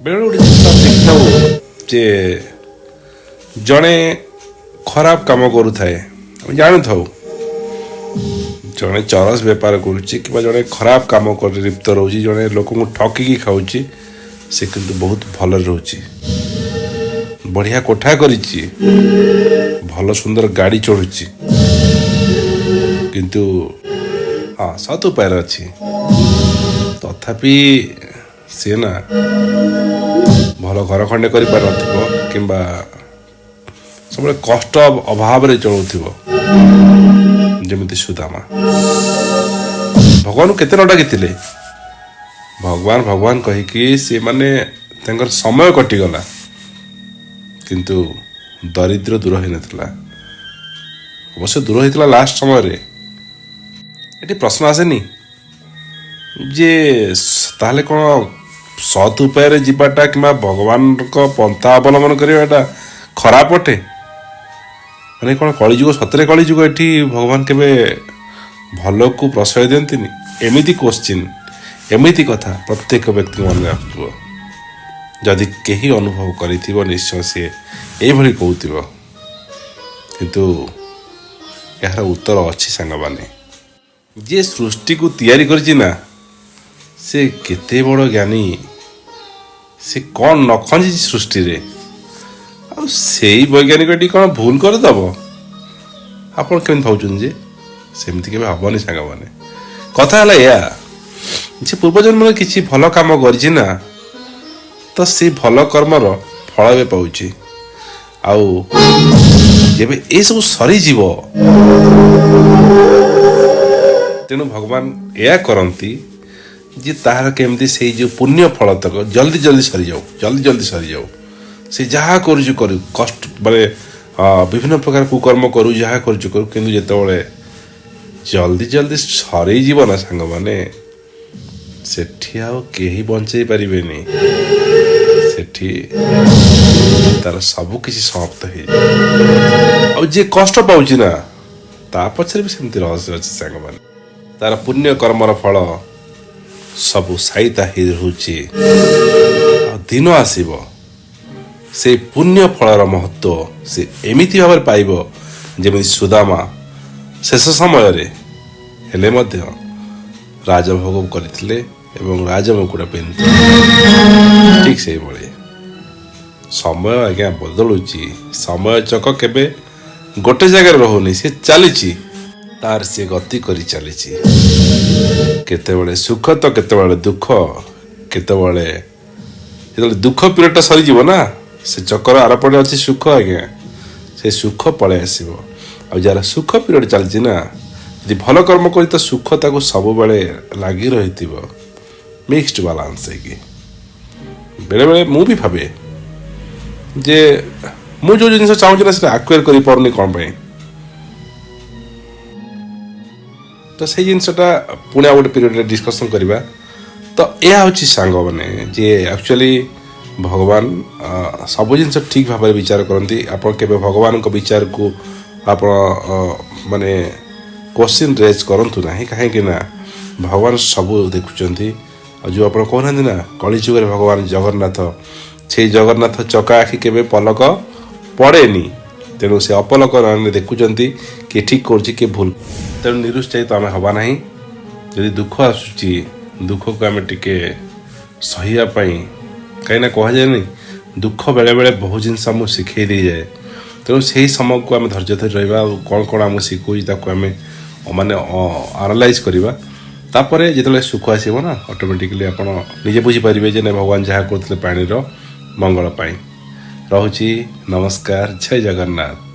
ବେଳେବେଳେ ଗୋଟେ ଜିନିଷ ଆମେ ଦେଖିଥାଉ ଯେ ଜଣେ ଖରାପ କାମ କରୁଥାଏ, ଆମେ ଜାଣୁଥାଉ ଜଣେ ଚରସ ବେପାର କରୁଛି କିମ୍ବା ଜଣେ ଖରାପ କାମ କରି ଲିପ୍ତ ରହୁଛି, ଜଣେ ଲୋକଙ୍କୁ ଠକିକି ଖାଉଛି, ସେ କିନ୍ତୁ ବହୁତ ଭଲରେ ରହୁଛି, ବଢ଼ିଆ କୋଠା କରିଛି, ଭଲ ସୁନ୍ଦର ଗାଡ଼ି ଚଢ଼ୁଛି, କିନ୍ତୁ ହଁ ସତ୍ ଉପାୟରେ ଅଛି, ତଥାପି ସିଏ ନା ଭଲ ଘର ଖଣ୍ଡେ କରିପାରୁନଥିବ କିମ୍ବା ସବୁବେଳେ କଷ୍ଟ ଅଭାବରେ ଚଳୁଥିବ। ଯେମିତି ସୁଦାମା ଭଗବାନଙ୍କୁ କେତେ ନ ଡାକିଥିଲେ, ଭଗବାନ ଭଗବାନ କହିକି ସିଏ ମାନେ ତାଙ୍କର ସମୟ କଟିଗଲା, କିନ୍ତୁ ଦରିଦ୍ର ଦୂର ହେଇନଥିଲା। ଅବଶ୍ୟ ଦୂର ହେଇଥିଲା ଲାଷ୍ଟ ସମୟରେ। ଏଠି ପ୍ରଶ୍ନ ଆସେନି ଯେ ତାହେଲେ କ'ଣ ସତ୍ ଉପାୟରେ ଯିବାଟା କିମ୍ବା ଭଗବାନଙ୍କ ପନ୍ଥା ଅବଲମ୍ବନ କରିବାଟା ଖରାପ ଅଟେ? ମାନେ କ'ଣ କଳିଯୁଗ, ସତରେ କଳିଯୁଗ, ଏଠି ଭଗବାନ କେବେ ଭଲକୁ ପ୍ରଶ୍ରୟ ଦିଅନ୍ତିନି? ଏମିତି କୋଶ୍ଚିନ୍, ଏମିତି କଥା ପ୍ରତ୍ୟେକ ବ୍ୟକ୍ତିଙ୍କ ମନରେ ଆସୁଥିବ। ଯଦି କେହି ଅନୁଭବ କରିଥିବ, ନିଶ୍ଚୟ ସିଏ ଏଇଭଳି କହୁଥିବ। କିନ୍ତୁ ଏହାର ଉତ୍ତର ଅଛି ସାଙ୍ଗମାନେ। ଯିଏ ସୃଷ୍ଟିକୁ ତିଆରି କରିଛି ନା, ସେ କେତେ ବଡ଼ ଜ୍ଞାନୀ, ସେ କ'ଣ ନ ଖଞ୍ଜିଛି ସୃଷ୍ଟିରେ। ଆଉ ସେଇ ବୈଜ୍ଞାନିକଟି କ'ଣ ଭୁଲ କରିଦେବ? ଆପଣ କେମିତି ଭାବୁଛନ୍ତି ଯେ ସେମିତି କେବେ ହବନି ସାଙ୍ଗମାନେ? କଥା ହେଲା ଏଇଆ ଯେ ପୂର୍ବଜନ୍ମରେ କିଛି ଭଲ କାମ କରିଛି ନା, ତ ସେଇ ଭଲ କର୍ମର ଫଳ ଏବେ ପାଉଛି। ଆଉ ଯେବେ ଏସବୁ ସରିଯିବ, ତେଣୁ ଭଗବାନ ଏହା କରନ୍ତି ଯେ ତାହାର କେମିତି ସେଇ ଯେଉଁ ପୁଣ୍ୟ ଫଳ ତକ ଜଲ୍ଦି ଜଲ୍ଦି ସରିଯାଉ, ଜଲ୍ଦି ଜଲ୍ଦି ସରିଯାଉ। ସେ ଯାହା କରୁଛି କରୁ, କଷ୍ଟ ମାନେ ବିଭିନ୍ନ ପ୍ରକାର କୁକର୍ମ କରୁ, ଯାହା କରୁଛୁ କରୁ, କିନ୍ତୁ ଯେତେବେଳେ ଜଲ୍ଦି ଜଲ୍ଦି ସରିଯିବ ନା ସାଙ୍ଗମାନେ, ସେଠି ଆଉ କେହି ବଞ୍ଚେଇ ପାରିବେନି। ସେଠି ତାର ସବୁ କିଛି ସମାପ୍ତ ହେଇଯିବ। ଆଉ ଯିଏ କଷ୍ଟ ପାଉଛି ନା, ତା ପଛରେ ବି ସେମିତି ରହସ୍ୟ ଅଛି ସାଙ୍ଗମାନେ। ତାର ପୁଣ୍ୟ କର୍ମର ଫଳ ସବୁ ସାଇତା ହେଇ ରହୁଛି। ଆଉ ଦିନ ଆସିବ, ସେ ପୁଣ୍ୟ ଫଳର ମହତ୍ଵ ସେ ଏମିତି ଭାବରେ ପାଇବ ଯେମିତି ସୁଦାମା ଶେଷ ସମୟରେ ହେଲେ ମଧ୍ୟ ରାଜଭୋଗ କରିଥିଲେ ଏବଂ ରାଜମୁକୁଟ ପିନ୍ଧିଥିଲେ। ଠିକ୍ ସେଇଭଳି ସମୟ ଆଜ୍ଞା ବଦଳୁଛି। ସମୟ ଚକ କେବେ ଗୋଟେ ଜାଗାରେ ରହୁନି, ସେ ଚାଲିଛି, ତାର ସେ ଗତି କରି ଚାଲିଛି। କେତେବେଳେ ସୁଖ ତ କେତେବେଳେ ଦୁଃଖ। କେତେବେଳେ ଯେତେବେଳେ ଦୁଃଖ ପିରିୟଡ଼ଟା ସରିଯିବ ନା, ସେ ଚକର ଆରପଟେ ଅଛି ସୁଖ ଆଜ୍ଞା, ସେ ସୁଖ ପଳେଇ ଆସିବ। ଆଉ ଯାହାର ସୁଖ ପିରିୟଡ଼ ଚାଲିଛି ନା, ଯଦି ଭଲ କର୍ମ କରି ତ ସୁଖ ତାକୁ ସବୁବେଳେ ଲାଗି ରହିଥିବ, ମିକ୍ସଡ ବାଲାନ୍ସ ହେଇକି। ବେଳେବେଳେ ମୁଁ ବି ଭାବେ ଯେ ମୁଁ ଯେଉଁ ଜିନିଷ ଚାହୁଁଛି ନା, ସେଟା ଆକ୍ୱାର କରିପାରୁନି କ'ଣ ପାଇଁ? ତ ସେଇ ଜିନିଷଟା ପୁଣି ଆଉ ଗୋଟେ ପିରିୟଡ଼ରେ ଡିସ୍କସନ୍ କରିବା। ତ ଏହା ହେଉଛି ସାଙ୍ଗମାନେ ଯେ ଆକ୍ଚୁଆଲି ଭଗବାନ ସବୁ ଜିନିଷ ଠିକ୍ ଭାବରେ ବିଚାର କରନ୍ତି। ଆପଣ କେବେ ଭଗବାନଙ୍କ ବିଚାରକୁ ଆପଣ ମାନେ କୋଶ୍ଚିନ୍ ରେଜ୍ କରନ୍ତୁ ନାହିଁ, କାହିଁକି ନା ଭଗବାନ ସବୁ ଦେଖୁଛନ୍ତି। ଆଉ ଯେଉଁ ଆପଣ କହୁନାହାନ୍ତି ନା, କଳିଯୁଗରେ ଭଗବାନ ଜଗନ୍ନାଥ, ସେଇ ଜଗନ୍ନାଥ ଚକା ଆଖି କେବେ ପଲକ ପଡ଼େନି। ତେଣୁ ସେ ଅପଲକ ନୟନରେ ଦେଖୁଛନ୍ତି କିଏ ଠିକ୍ କରୁଛି, କିଏ ଭୁଲ। ତେଣୁ ନିରୁତ୍ସାହିତ ଆମେ ହେବା ନାହିଁ। ଯଦି ଦୁଃଖ ଆସୁଛି, ଦୁଃଖକୁ ଆମେ ଟିକେ ସହିବା ପାଇଁ, କାହିଁକିନା କୁହାଯାଏନି, ଦୁଃଖ ବେଳେବେଳେ ବହୁତ ଜିନିଷ ଆମକୁ ଶିଖେଇ ଦେଇଯାଏ। ତେଣୁ ସେହି ସମୟକୁ ଆମେ ଧୈର୍ଯ୍ୟ ଧରି ରହିବା ଆଉ କ'ଣ କ'ଣ ଆମକୁ ଶିଖଉଛି ତାକୁ ଆମେ ମାନେ ଆନାଲାଇଜ୍ କରିବା। ତାପରେ ଯେତେବେଳେ ସୁଖ ଆସିବ ନା, ଅଟୋମେଟିକାଲି ଆପଣ ନିଜେ ବୁଝିପାରିବେ ଯେ ନାଇଁ, ଭଗବାନ ଯାହା କରୁଥିଲେ ପ୍ରାଣୀର ମଙ୍ଗଳ ପାଇଁ। ରହୁଛି, ନମସ୍କାର, ଜୟ ଜଗନ୍ନାଥ।